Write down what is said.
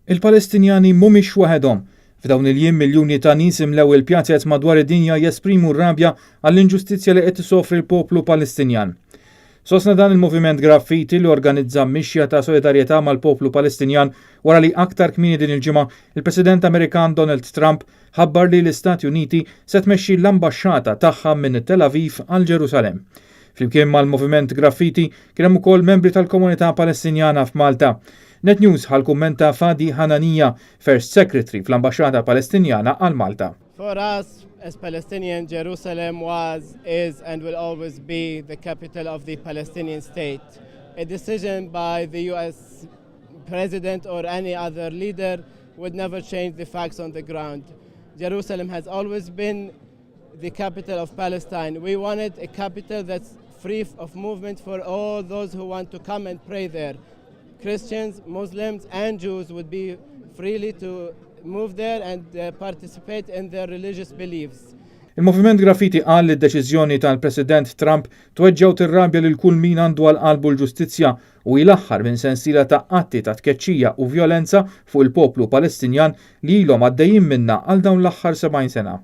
Il-Palestinjani mhumiex waħedhom. F'dawn il-jiem miljuni ta' nies imlew il-pjazez madwar id-dinja jesprimu r-rabja għall-inġustizzja li qed isofri l-poplu Palestinjan. Sostna dan il-Moviment Graffiti li organizza mixja ta' solidarjetà mal-poplu Palestinjan wara li aktar kmieni din il-ġimgħa il-President Amerikan Donald Trump ħabbar li l-Istati Uniti se tmexxi l-ambaxxata tagħha minn Tel Aviv għal Ġerusalemm. Flimkien mal-Moviment Graffiti kien hemm ukoll membri tal-komunità Palestinjana f'Malta. Net News ħa l-kumment ta' Fadi Hanania, First Secretary fl-Ambaxxata Palestinjana għal Malta. For us as Palestinians, Jerusalem was, is and will always be the capital of the Palestinian state. A decision by the US president or any other leader would never change the facts on the ground. Jerusalem has always been the capital of Palestine. We wanted a capital that's free of movement for all those who want to come and pray there. Christians, Muslims, and Jews would be freely to move there and participate in their religious beliefs. Il-Moviment Graffiti qal li d-deċiżjoni tal-President Trump tweġġa' u tirrabja lil kull min għandu għal qalbu l-ġustizzja u l-aħħar minn sensiela ta' atti ta' tkeċċija u violenza fuq il-poplu Palestinjan li ilhom għaddejjin minna għal dawn l-aħħar 70 sena.